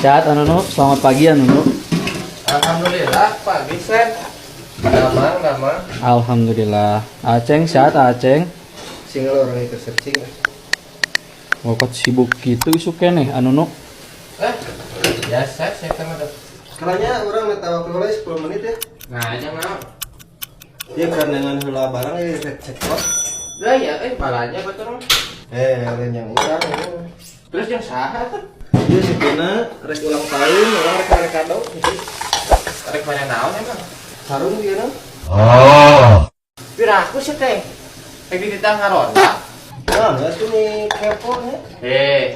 Sehat Nunu, selamat pagi ya Nunu. Alhamdulillah pagi Sen. Damang, damang. Alhamdulillah. Aceng sehat Aceng. Single orang itu searching. Ngokot sibuk gitu isuk keneh Nunu. Biasa saya kan ada. Sekarangnya orang minta waktu mulai 10 menit ya. Nah, aja nggak. Iya karena dengan heula barang ya cek cek kok. Lah ya, balanya betul. Lain yang urang. Terus yang saha tuh? Iya si Tina rek ulang tahun, orang rek rek kado gitu. Rek mana naon emang? Sarung dia na. Piraku sih teh. Rek dititah ngaronda. Nah, enggak tuh nih kepo nya.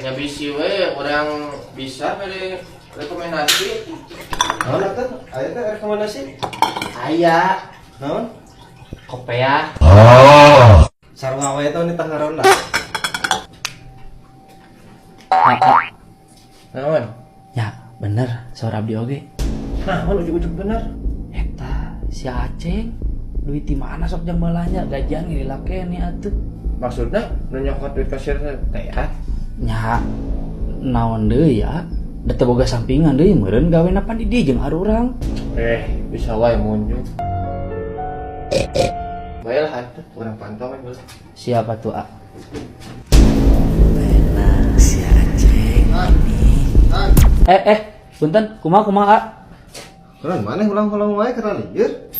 Nya bisi we urang bisa beri rekomendasi. Naon atuh? Aya teh rekomendasi? Aya. Naon? Kopea. Sarung awe teh nitah ngaronda. Naon? Ya bener, suara abdi oge. Nah, ujug-ujug bener. Eta si Aceng duit di mana sok jang balanya gajian ngilila keneh atuh. Maksudnya nu nyokot duit kasir teh ya? Nya naon deui ya? Da teu boga sampingan deui meureun gawe pan di dieu jeung arurang. Bisa wae munyuk. Baiklah atuh, urang pantau we heula. Siapa tuh, A? Benar si Aceng ini. Punten, kumaha kumaha, A? Keren mana ulang-ulang wae karena lieur.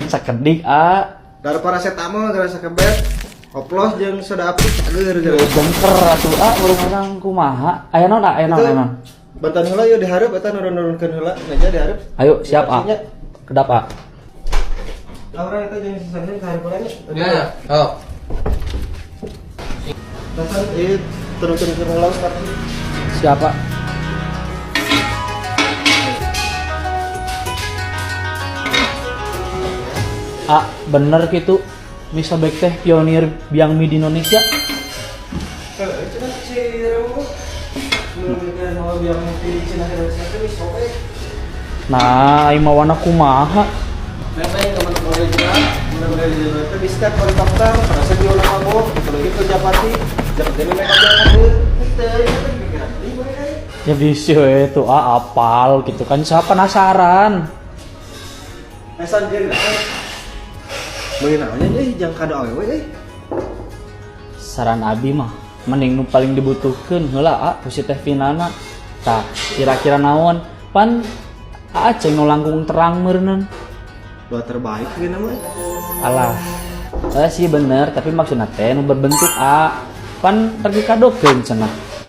Sakedik, A. Dar paracetamol gara sakebet. Oplos jeung soda api cager geura. Jengker atuh, A, urang-urang kumaha? Aya naon, A? Aya naon, aya naon? Bantan heula yeuh dihareup eta nurun-nurunkeun heula meja dihareup. Ayo, siap, A. Kedap, A. Lah urang eta jeung sisana ka hareup heula nya. Ya, oh. Datang ieu turunkeun heula kartu. Siapa? A, bener gitu. Misobek teh pionir biang mie di Indonesia. Heuh, cenah si Remo. Nu mikir mau biang di Cina Indonesia teh misobek. Nah, aing mawana kumaha? Memang teman original, bener-bener original itu bisa helikopter, terasa di ulang mabok, apalagi ke Japati, Japati ini mereka jalan ke itu pikiran ini mereka. Ya bisa we tuh A apal gitu kan saya penasaran. Pesan dia bilang, mengenalnya deh, jangan kado awewe deh. Saran abi mah mending nu paling dibutuhkeun heula A ku si teh Vinana. Tah, kira-kira naon? Pan A ceng nu langkung terang meureunnan. Dua terbaik gitu mah. Alah. Sih bener, tapi maksudna teh nu berbentuk A. Pan rek dikadokeun cenah.